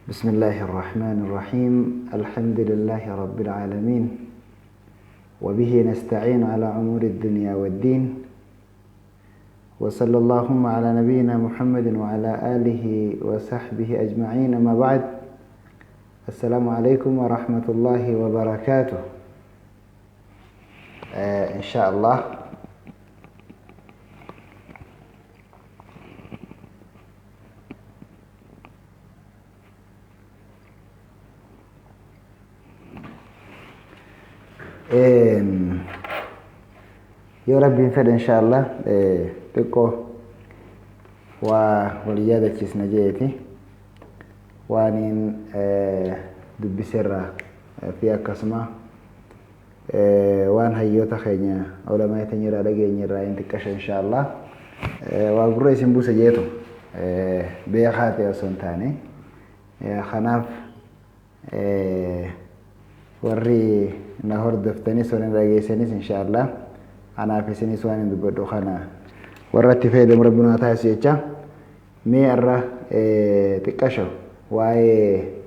بسم الله الرحمن الرحيم. الحمد لله رب العالمين، وبه نستعين على أمور الدنيا والدين، وصلى اللهم على نبينا محمد وعلى آله وصحبه أجمعين. أما بعد، السلام عليكم ورحمة الله وبركاته. إن شاء الله yoo Rabbiin fedhe, insha Allah xiqqoo waa wal yaadachiisna jeeti waaniin dubbiseerraa fi akkasuma waan hayyoota keenya ulamaa teenya irraa dhageenye irraa hin xiqqasha, insha Allah waa gurra isin buuse jeetu beekaa ta'e osoo hin taane. Kanaaf warri na hordoftanis, warri na dhageessanis, insha Allah anaaf isinis waan hin dubbadhu kana warra itti fayyadamu Rabbi nu haa taasisu jecha. Mee irra xiqqasho waa'ee,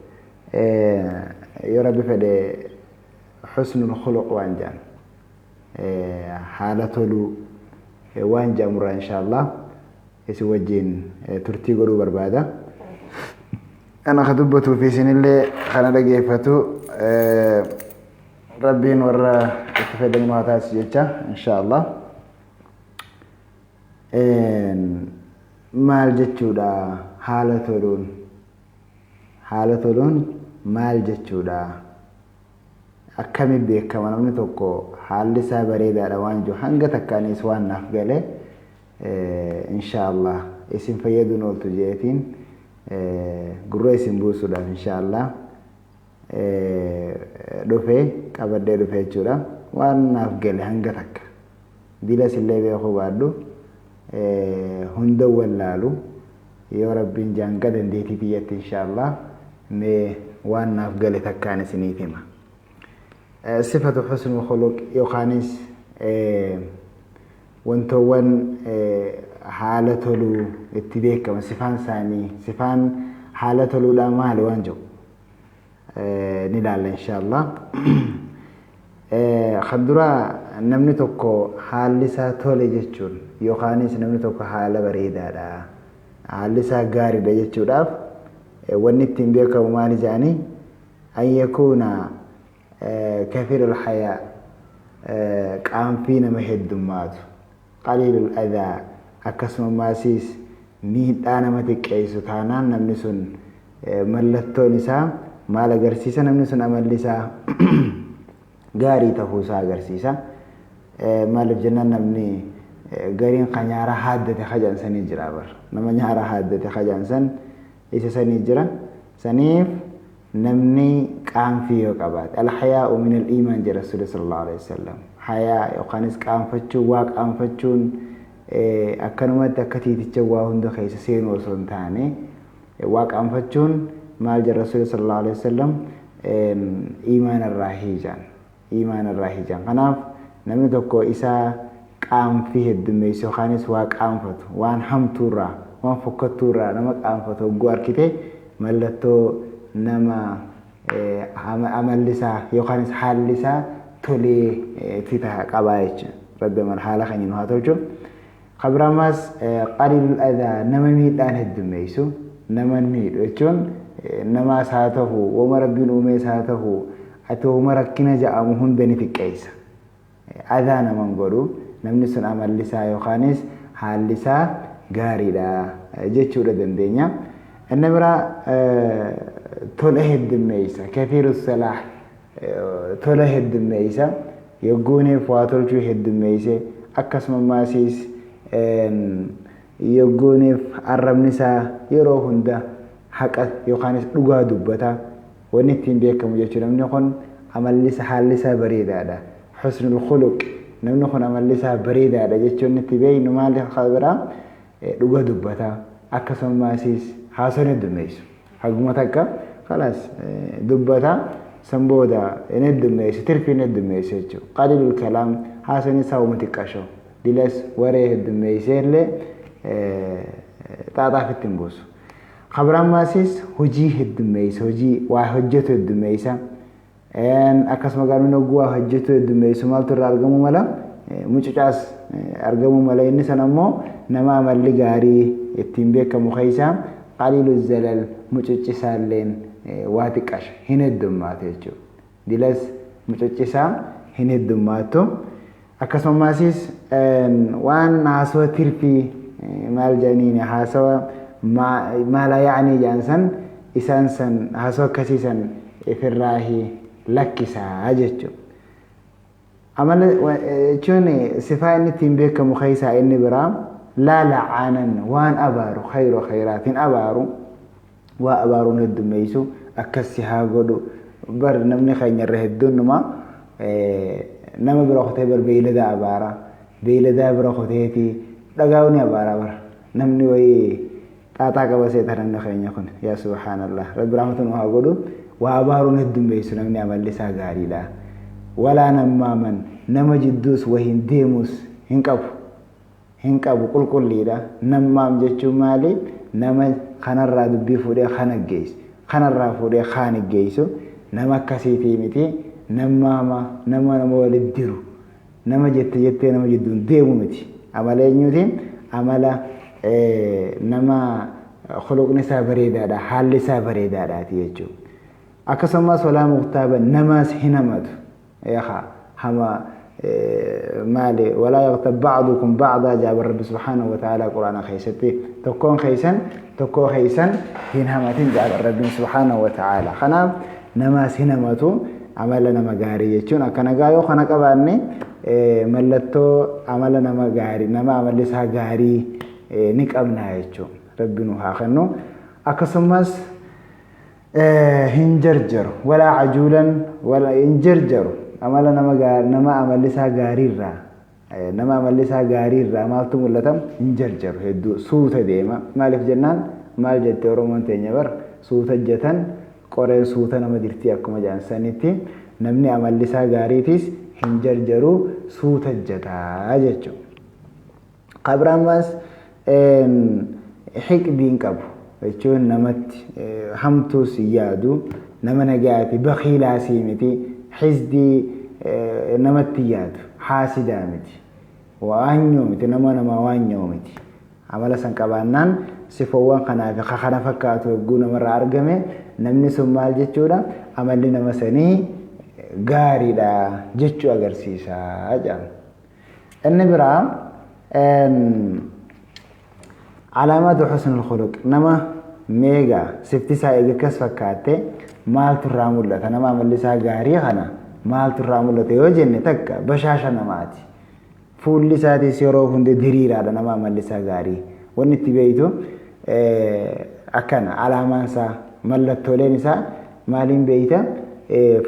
yoo Rabbi fedhe, xusnul khuluq waan jedhan, haala toluu waan jedhamurraa insha Allah isin wajjin turtii godhuu barbaada. Ana ka dubbatuu fi isinillee kana dhageeffatu Rabbiin warra itti fayyadamu nu haa taasisu jecha, insha Allah. Maal jechuudha haala toluun? Haala toluun maal jechuudha? Akkami beekama namni tokko haalli isaa bareedaadha waan jiru? Hanga takkaanis waan naaf gale insha Allah isin fayyaduun ooltu jeetiin gurra isin buusuudhaaf insha Allah dhufe, qabadhee dhufe jechuudha. Waan naaf gale hanga takka. Dilas illee beekuu baadhu, hunda wallaalu, yoo Rabbiin jaanga dandeettii tiyyatti insha Allah mee waan naaf gale takkaan isiniif hima. Sifatu husnul khuluq yookaanis wantoowwan haala toluu itti beekama, sifaan isaanii, sifaan haala toluudhaa maali waan jedhu ni ilaalla insha Allah. Kan dura, namni tokko haalli isaa tole jechuun yookaanis namni tokko haala bareedaadha, haalli isaa gaariidha jechuudhaaf wanni ittiin beekamu maali jedhanii, an yakuuna kathiirul hayaa, qaanfii nama heddummaatu, qaliilul adhaa, akkasuma maasiis miidhaa nama xiqqeessu taanaan, namni sun mallattoon isaa maal agarsiisa? Namni sun amalli isaa gaarii ta'uu isaa agarsiisa. Maaliif jennaan, namni gariin kan nyaara haaddate kajaan sanii jira bar. Nama nyaara haaddate kajaan san isa sanii jira. Saniif namni qaanfii yoo qabaate, alhayaa'u min al-iimaan jedha Rasuulli sallallahu alaihi wasallam. Hayaa yookaanis qaanfachuu, waa qaanfachuun akkanumatti akka tiiticha waa hunda keessa seenuu osoo hin taane, waa qaanfachuun maal jedha Rasuulli sallallahu alaihi wasallam, iimaana irraa hiijaan. Iimaana irraa hiijaan. Kanaaf namni tokko isaa qaanfii heddummeessu yookaanis waa qaanfatu, waan hamtuurraa, waan fokkattuurraa nama qaanfatu hogguu arkite, mallattoo nama amalli isaa yookaanis haalli isaa tolee itti qabaa jechuudha. Rabbi amal haala keenya nu haa tolchu. Kabiramaas qaliilul adhaa, nama miidhaan heddummeessu, nama miidhu jechuun namaas haa ta'u, wama Rabbiin uumees haa ta'u, ati wama rakkina ja'amu hunda ni xiqqeessa. Adhaa naman godhu, namni sun amalli isaa yookaanis haalli isaa gaariidha jechuudha dandeenya. Inni biraa tola heddummeessa, kathiiru salaah, tola heddummeessa, yogguuniif waa tolchuu heddummeesse, akkasuma maasiis yogguuniif arrabni isaa yeroo hunda haqa yookaanis dhugaa dubbata, wanni ittiin beekamu jechuudha. Namni kun amalli isaa, haalli isaa bareedaadha. Husnul khuluq, namni kun amalli isaa bareedaadha jechuun itti beeknu maali biraa? Dhuga dubbata, akkasuma maasiis haasawni heddummeessu. Haguma takka khalaas dubbata, san booda hin heddummeessu, tirfii hin heddummeessu jechuudha. Qaliilul kalaam, haasawni isaa uma xiqqasho. Dilas waree heddummeessee illee xaaxaaf itti hin buusu. Kabiraamaasis hojii heddummeessa, hojii waa hojjetu heddummeessa. Akkasuma gaariin hogguu waa hojjetu heddummeessu maaltu irraa argamuu mala? Mucucaas argamuu mala. Inni sana immoo nama amalli gaarii ittiin beekamu keessaa qaliilu zalal, mucucisaalleen waa xiqqasha hin heddummaatu jechuudha. Dilas mucucisaa hin heddummaatu. Akkasumas waan haasawa tirfii maal jedhaniin haasawa maala yaa'anii jedhan san isaan san haasawa akkasii san ifirraa lakkisaa jechuudha. Amala jechuun sifaa inni ittiin beekamu keessaa inni biraa laa la'aanan, waan abaaru khayru khayraatiin abaaru, waa abaaruun heddummeessu akkas haa godhu. Bar namni keenya irra hedduun numa nama bira kutee bar beeyladaa abaara, beeyladaa bira kuteeti dhagaa ni abaara. Bar namni wayii xaaxaa qaba seeta namni keenya kun. Yaa subhaanallah, rabbi rahmatu nu haa godhu. Waa abaaruun heddummeessu namni amalli isaa gaariidha. Walaa nammaaman, nama jidduus wahiin deemus hin qabu, hin qabu, qulqulliidha. Nammaam jechuun maali? Nama kanarraa dubbii fuudhee kana geessu, kanarraa fuudhee kaan geessu, nama akkasiitii miti. Nammaama nama nama walitti diru, nama jette jettee nama jidduun deemu miti. Amala eenyuuti? Amala nama khuluqni isaa bareedaadha, haalli isaa bareedaadhaati jechuudha. Akkasumas walaa muqtaaba, namaas hin hamatu. Yaha hama maali? Walaa yaqtab ba'dukum ba'daa jaaba rabbi subhaanahu wa ta'ala quraana keessatti. Tokkoon keessan tokkoo keessan hin hamatin jaaba rabbiin subhaanahu wa ta'ala. Kanaaf namaas hin hamatu. Amala nama gaarii jechuun akkana gaa. Yoo kana qabaanne mallattoo amala nama gaarii, nama amalli isaa gaarii ni qabna jechuudha. Rabbi nu haa kennu. Akkasumas hin jarjaru, walaa cajuulan, wala hin jarjaru. Amala nama nama amalli isaa gaariirraa, nama amalli isaa gaariirraa maaltu mul'ata? Hin jarjaru, hedduu suuta deema. Maaliif jennaan, maal jette Oromoon teenya? Bar suuta jetan qoreen suuta nama dirtii akkuma jedhan sanitti, namni amalli isaa gaariitis hin jarjaru, suuta jetaa jechuudha. Kabiraammas hiqdiin qabu jechuun namatti hamtuus hin yaadu, nama nagaati, bakiilaasii miti, hizdii namatti yaadu, haasidaa miti, waanyoo miti, nama namaa waanyoo miti. Amala san qabaannaan, sifoowwan kanaa fi kana fakkaatu hogguu namarraa argame, namni sun maal jechuudha? Amalli nama sanii gaariidha jechuu agarsiisa jedhama. Inni biraa alaamaatu husnul khuluq. Nama meegaa sifti isaa eega akkas fakkaatte maaltu irraa mul'ata? Nama amalli isaa gaarii kana maaltu irraa mul'ata yoo jenne, takka bashaasha namaati. Fuulli isaatis yeroo hunda diriiraadha. Nama amalli isaa gaarii wanni itti beeytu akkana, alaamaan isaa, mallattooleen isaa maaliin beeyta?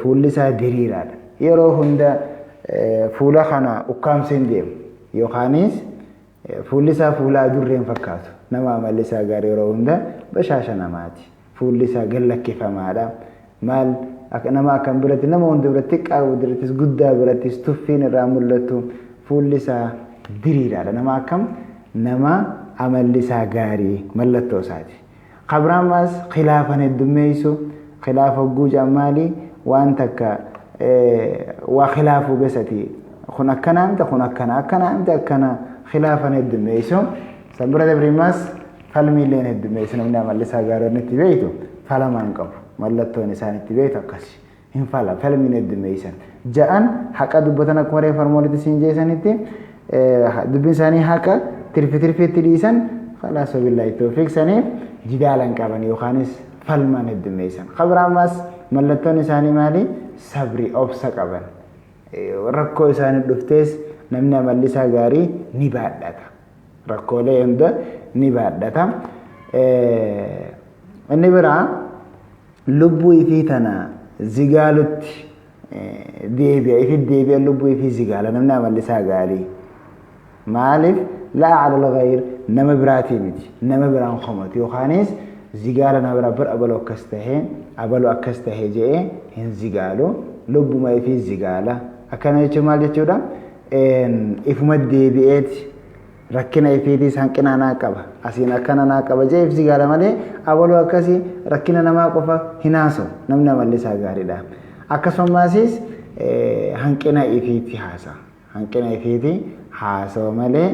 Fuulli isaa diriiraadha yeroo hunda, fuula kana ukkaamsee hin deemu, yookaanis fuulli isaa fuula adurreen fakkaatu. Nama amalli isaa gaarii yeroo hunda bashaasha namaati, fuulli isaa gallakkifamaadha. Maal, nama akkam biratti? Nama hunda biratti, xiqqaa birattis guddaa birattis tuffiin irraa mul'atu, fuulli isaa diriiraadha. Nama akkam? Nama amalli isaa gaarii mallattoo isaati. Kabiraamaas khilaafan heddummeessu. Khilaafa hogguu jedhan maali? Waan takka waa khilaafuu besati, kun akkanaa miti, kun akkana, akkanaa miti, akkana, khilaafan heddummeessu. San bira dabrimaas falmiilleen heddummeessu. Namni amalli isaa gaarii itti beeytu falamaan qabu. Mallattoon isaan itti beeytu akkasi, hin fala, falmiin heddummeessan ja'an, haqa dubbatan. Akkuma reefu harmoolitti siin jeesanitti, dubbiin isaanii haqa, tirfi tirfiitti dhiisan. Khalaas, wabillaahi tawfiiq. Saniif jidaalan qaban yookaanis falmaan heddummeessan. Kabiraammaas mallattoon isaanii maali? Sabri, obsa qaban. Rakkoo isaanii dhuftees namni amalli isaa gaarii ni baadhata, rakkoolee hunda ni baadhata. Inni biraa lubbuu ifii tana zigaalutti deebi'a, ifi deebi'a, lubbuu ifii zigaala namni amalli isaa gaarii. Maaliif? Laa cala alghayr, nama biraatii miti, nama biraan komatu yookaanis zigaala nama biraa bar abaluu akkas tahee, abaluu akkas tahee je'ee hin zigaalu, lubbuma ifii zigaala. Akkana jechuun maal jechuudha? Ifuma deebi'eeti. Rakkina ifiitiis hanqina naa qaba, asiin akkana naa qaba jee ibsi gaala malee abaluu akkasii rakkina namaa qofa hin haasawu namni amalli isaa gaariidha. Akkasumasis hanqina ifiitti haasawa. Hanqina ifiiti haasawa malee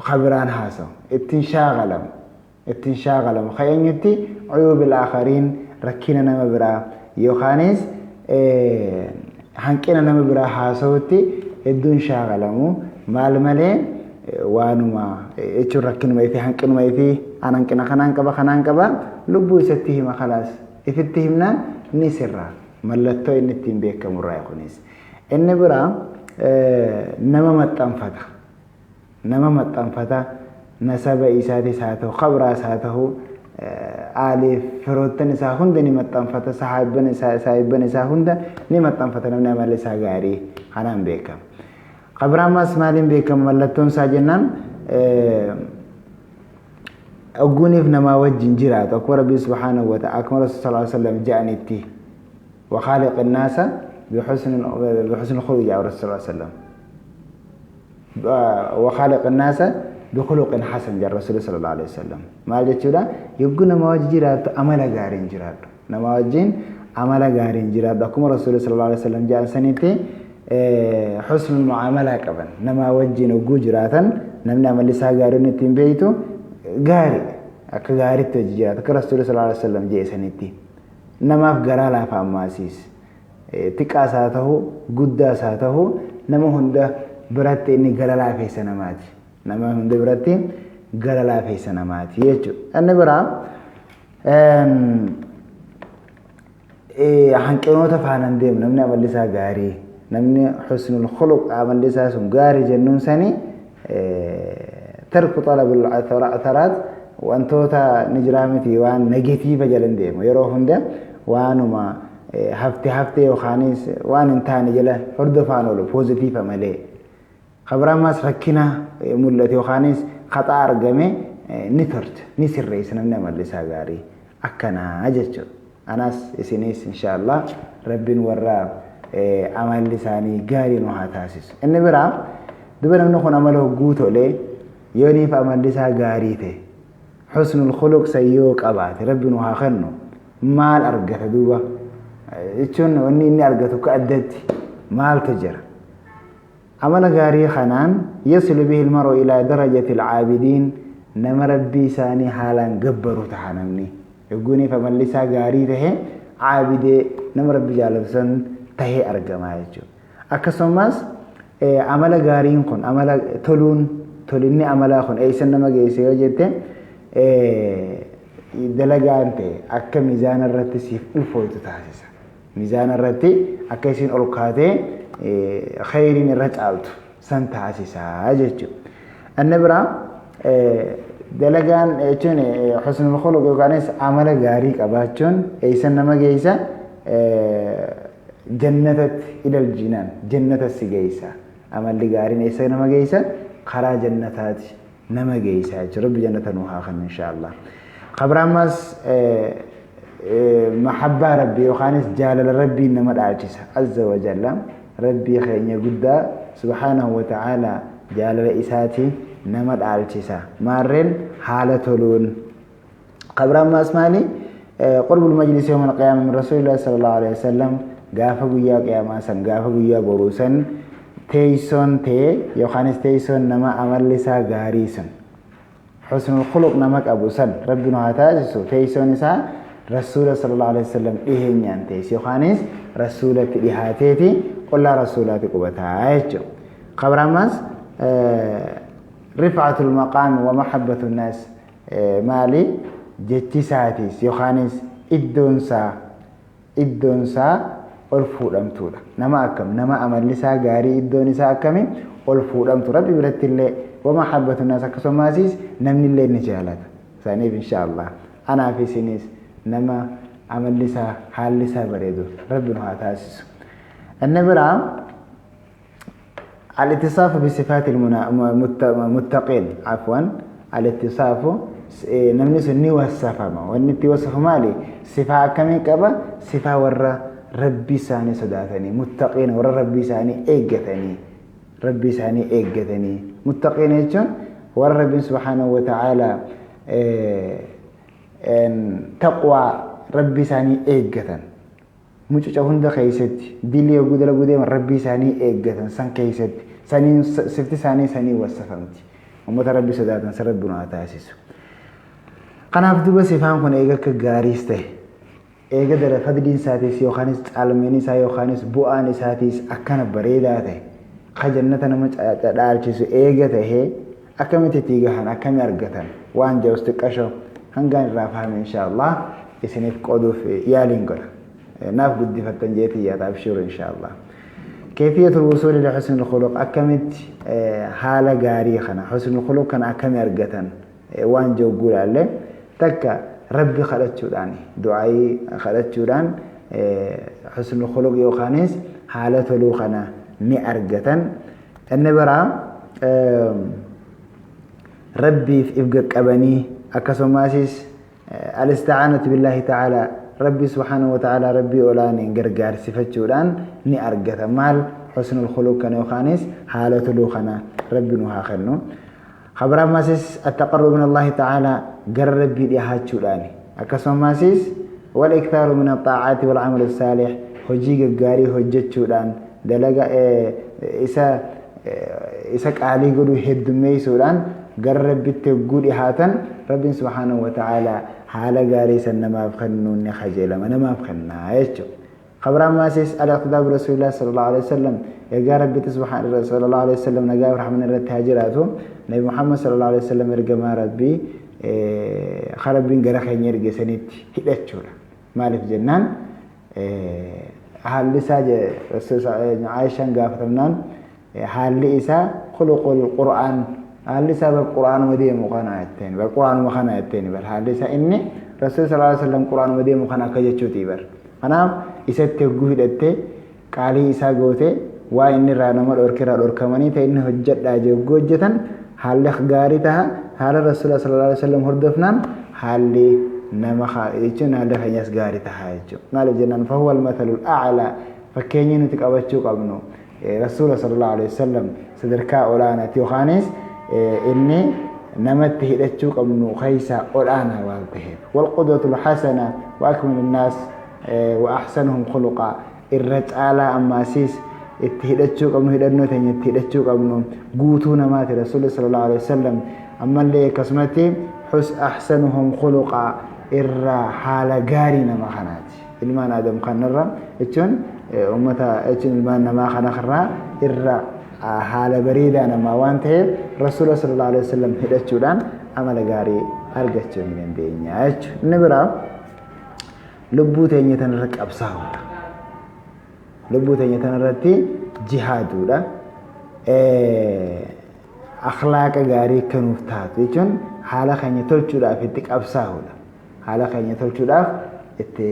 kabiraan haasawu. Ittiin shaakalamu. Ittiin shaakalamu. Ka eenyutti cuyuubil aakhariin rakkina nama biraa yookaanis hanqina nama biraa haasawutti hedduun shaakalamu. Maal malee waanuma jechuun rakkinuma ifii hanqinuma ifii an hanqina kanaan qaba kanaan qaba lubbuu isatti hima kalaas ifitti himnaan ni sirra mallattoo inni ittiin beekamurraa kunis. Inni biraa nama maxxanfata. Nama maxxanfata nasaba isaatis haa ta'u kabraas haa ta'u aaliif firoottan isaa hunda ni maxxanfata sahaabban isaa saahibban isaa hunda ni maxxanfata namni amalli isaa gaarii kanaan beekama. Kabraammaas maaliin beekama mallattoon isaa jennaan ogguuniif namaa wajjin jiraatu akkuma Rabbii subhaanahu wa ta'ala akkuma Rasuul sallallahu alaihi wasallam jedhanitti وخالق الناس بحسن الخلق جاء الرسول صلى الله عليه وسلم وخالق الناس بخلق حسن جاء الرسول صلى الله عليه وسلم maal jechuudha yogguu nama wajji jiraattu amala gaariin jiraadhu nama wajjin amala gaariin jiraadhu akkuma rasuulli sallallahu alaihi wasallam jedhan sanitti husnul mu'amalaa qaban nama wajjin yogguu jiraatan namni amalli isaa gaariin ittiin beeytu gaarii akka gaariitti hojii jiraatu akka rasuulli sallallahu alaihi wasallam jedhe sanitti namaaf garaa laafa ammaasiis xiqqaas haa ta'u guddaas haa ta'u nama hunda biratti inni gara laafeessa namaati. Nama hunda biratti gara laafeessa namaati jechuudha. Inni biraa hanqinoota faanaan deemu namni amalli isaa gaarii namni husnul khuluq amalli isaa sun gaarii jennuun sani tarku talabul atharaat wantoota ni jiraa miti waan negatiiva jala deemu yeroo hunda waanuma hafte hafte yookaanis waan hin taane jala hordofaan oolu poozitiiva malee. Kabiraammaas rakkina mul'ate yookaanis haxaa argame ni tolcha ni sirreessa namni amalli isaa gaarii akkanaa jechuudha. Anas isinis inshaallah rabbiin warra amalli isaanii gaarii nu haa taasisu. Inni biraa duba namni kun amala hogguu tolee yooniif amalli isaa gaarii ta'e husnul khuluq san yoo qabaate rabbi nu haa kennu maal argata duuba jechuun wanni inni argatu akka addatti maaltu jira. Amala gaarii kanaan yasilu bihi almar'u ilaa darajati alcaabidiin nama rabbii isaanii haalaan gabbaru taha namni. Yogguuniif amalli isaa gaarii tahe caabidee nama rabbi jaalatu san tahee argamaa jechuudha. Akkasumas amala gaariin kun amala toluun tolinni amalaa kun eessa nama geesse yoo jette dalagaan ta'e akka miizaana irratti siif ulfooytu taasisa. Miizaana irratti akka isin ol kaatee khayriin irra caaltu san taasisaa jechuudha. Inni biraa dalagaan jechuun husnul khuluq yookaanis amala gaarii qabaachuun eessa nama geessa jannatatti ilal jinaan jannata si geessa. Amalli gaariin eessa nama geessa karaa jannataati nama geessa jechuudha. Rabbi jannata nu haa kennu inshaallah. Kabiraammas mahabbaa rabbii yookaanis jaalala rabbiin nama dhaalchisa azza wa jalla rabbii keenya guddaa subhaanahu wa ta'ala jaalala isaati nama dhaalchisa maarreen haala toluun. Kabiraammas maali qurbul majlis yawm al-qiyaama min rasuulillah sallallahu alaihi wasallam gaafa guyyaa qiyaamaa san gaafa guyyaa boruu san teessoon ta'e yookaanis teessoon nama amalli isaa gaarii sun husnul khuluq nama qabu san rabbi nu haa taasisu teessoon isaa rasuula sallallahu alaihi wasallam dhiheenyaan teessi yookaanis rasuulatti dhihaateeti qollaa rasuulaatti qubataa jechuudha. Kabiraammas rifaatul maqaami wa mahabbatu naas maali jechi isaatis yookaanis iddoonsaa ol fuudhamtuudha. Nama akkam nama amalli isaa gaarii iddoon isaa akkami ol fuudhamtu rabbi biratti illee wa mahabbatu naas akkasumas namni illee ni jaalata. Isaaniif inshaallah anaaf isinis nama amalli isaa haalli isaa bareedu rabbi nu haa taasisu. Inni biraa الاتصاف بصفات المتقين عفوا الاتصاف namni sun ni wasafama wanni itti wasafu maali sifaa akkamii qaba sifaa warra rabbii isaanii sodaatanii muttaqiin warra rabbii isaanii eeggatanii Rabbii isaanii eeggatanii. Muttaqiin jechuun warra Rabbiin subhaanahu wa ta'aalaa taqwaa Rabbii isaanii eeggatan. Mucuca hunda keessatti dilii yogguu dalaguu deeman Rabbii isaanii eeggatan san keessatti saniin sifti isaanii sanii wassafamti. Ummata Rabbi sodaatan san Rabbi nu haa taasisu. Kanaaf duuba sifaan kun eega akka gaariis ta'e eega dara fadliin isaatiis yookaanis caalmeen isaa yookaanis bu'aan isaatiis akkana bareedaa ta'e ka jannata nama dhaalchisu eega ta'ee akkamitti itti gahan, akkami argatan waan jedhus xiqqasho hangaan irraa fahame insha Allah isiniif qooduuf yaaliin godha. Naaf guddifattan jeetii yaada, abshiru insha Allah. Kayfiyatul wusuuli ila husnil khuluq, akkamitti haala gaarii kana, husnul khuluq kana akkami argatan waan jogguu ilaalle, takka Rabbi kadhachuudhaan, du'aayii kadhachuudhaan husnul khuluq yookaanis haala toluu kana ni argatan. Inni biraa Rabbiif if qaqqabanii, akkasumasis al-isti'aanatu billaahi ta'aalaa, Rabbi subhaanahu wa ta'aalaa, Rabbii olaaniin gargaarsifachuudhaan ni argata. Maal? Husnul khuluq kana yookaanis haala toluu kana Rabbi nu haa kennu. Khabaraamasis at-taqarrub min Allahi ta'aalaa, gara Rabbii dhihaachuudhaani. Akkasumasis wal iktaaru min at-xaa'aati wal amalu saalih, hojii gaggaarii hojjechuudhaan, dalaga isa isa qaalii godhuu heddummeessuudhaan gara Rabbitti hogguu dhihaatan Rabbiin subhaanahu wa ta'aalaa haala gaarii san namaaf kennuun ni kajeelama, namaaf kennaa jechuudha. Khabaraamaasis al-iqtidaa bi Rasuulillah sallallahu alaihi wasallam, ergaa Rabbitti sallallahu alaihi wasallam nagaa fi rahmanni irratti haa jiraatu. Nabi Muhammad sallallahu alaihi wasallam ergamaa Rabbii ka Rabbiin gara keenya erge sanitti hidhachuudha. Maaliif jennaan, haalli isaa, Aayishaan gaafatamnaan, haalli isaa khuluqul Qur'aan, haalli isaa bar Qur'aanuma deemu kana jetteen bar, Qur'aanuma kana jetteen bar, haalli isaa inni Rasuul sallallahu alaihi wasallam Qur'aanuma deemu kana akka jechuuti bar. Kanaaf isatti hogguu hidhattee, qaalii isaa goote, waa inni irraa nama dhorke irraa dhorkamanii, ta'e inni hojjedhaa jee hogguu hojjetan haalli gaarii taha. Haala Rasuula sallallahu alaihi wasallam hordofnaan haalli nama jechuun haalli keenyas gaarii taha jechuudha. Maaliif jennaan, fahuwa al-mathalul a'laa, fakkeenyi nuti qabachuu qabnu Rasuula sallallahu alaihi wasallam sadarkaa olaanaati, yookaanis inni namatti hidhachuu qabnu keessaa olaanaa waan ta'eef. Walqudwatul hasana wa akmalu nnaas wa ahsanuhum khuluqaa, irra caalaa ammaasiis itti hidhachuu qabnu, hidhannoo teenya itti hidhachuu qabnu guutuu namaati Rasuulli sallallahu alaihi wasallam. Ammallee akkasumatti hus ahsanuhum khuluqaa, irra haala gaarii nama kanaati. Ilmaan Aadam kanarra jechuun ummata jechuun ilmaan namaa kanarraa irra haala bareedaa namaa waan ta'eef Rasuula sallallahu alaihi wasallam hidhachuudhaan amala gaarii argachuu ni dandeenya jechuudha. Inni biraa lubbuu teenya tanarra qabsaa'uudha. Lubbuu teenya tanarratti jihaaduudha. Akhlaaqa gaarii akka nuuf taatu jechuun haala keenya tolchuudhaaf itti qabsaa'uudha. Haala keenya tolchuudhaaf itti